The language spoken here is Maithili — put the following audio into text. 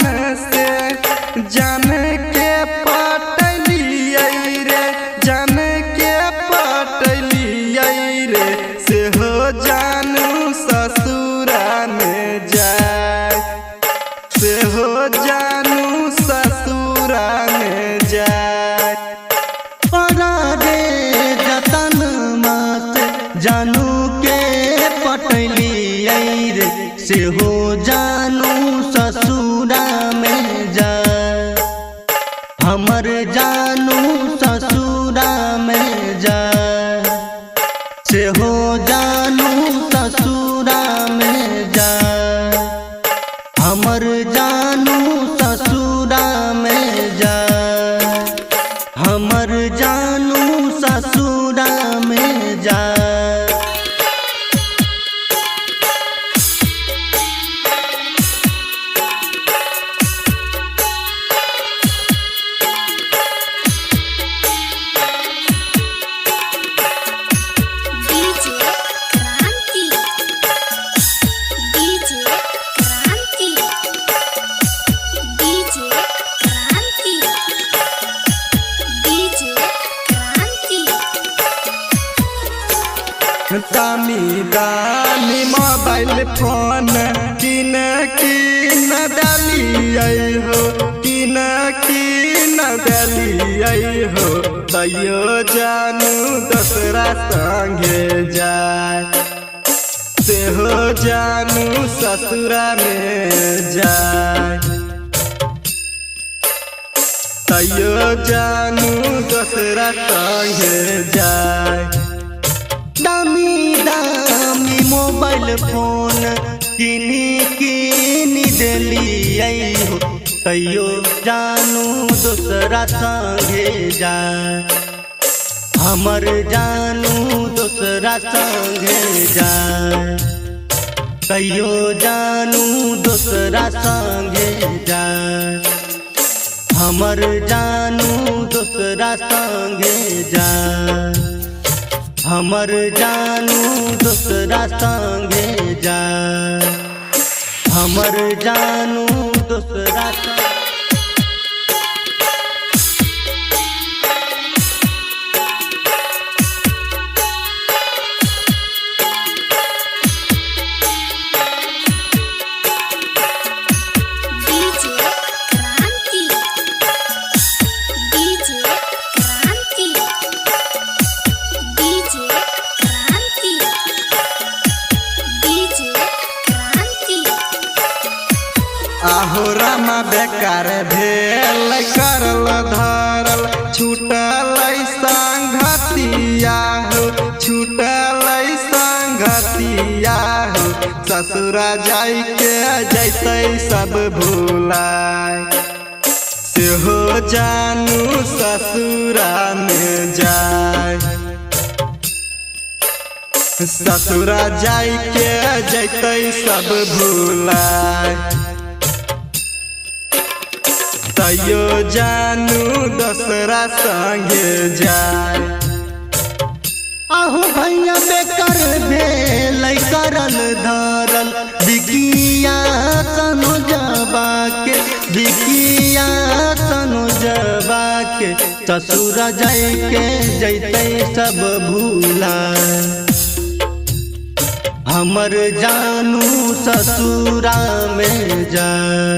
से जान के पटलियै रे, जान के पटलियै रे, से हो जानू ससुरा में जाय, से हो जानू ससुरा में जाय। परा रे जतन मात जानू के पटलियै रे, से हो जानू ससुरा में जा, हमर जानू ससुरा में जा, से हो जानू ससुरा में जा, हमर जानू ससुरा में जा, हमर जानू ससुरा में जा। DJ Kranti, DJ Kranti, DJ Kranti, DJ Kranti. दामी दामी मोबाइल फोन किन किन देलियै हो, किन किन देलियै हो, तैयो जानू दोसरा संगे जाय, सेहो जानू ससुरा में जाय, तैयो जानू दोसरा संगे जाय। दामी दामी मोबाइल फोन किनी किनी देलियै हो, तैयो जानू दोसरा संगे जा, हमर जानू दोसरा संगे जा, तैयो जानू दोसरा संगे जा, हमर जानू दोसरा संगे जा, हमर जानू दोसरा संगे जा, हमर जानू दोसरा संगे। DJ Kranti, DJ Kranti, DJ Kranti, DJ Kranti. आहो रामा बेकार भेल करल धरल छूटल संघतिया हो, छूटल संघतिया हो, ससुरा जाय के जैतै सब भुलाय, सेहो जानू ससुरा में जाय, ससुरा जाय के जैतै सब भुलाय, तैयो जानू दोसरा संगे जाय। आहू भैया बेकर भेल करल धरल बिकिया तनु जबा के, बिकिया तनु जबा के, ससुर जाय के जैतै सब भूला, हमर जानू ससुरा में जा।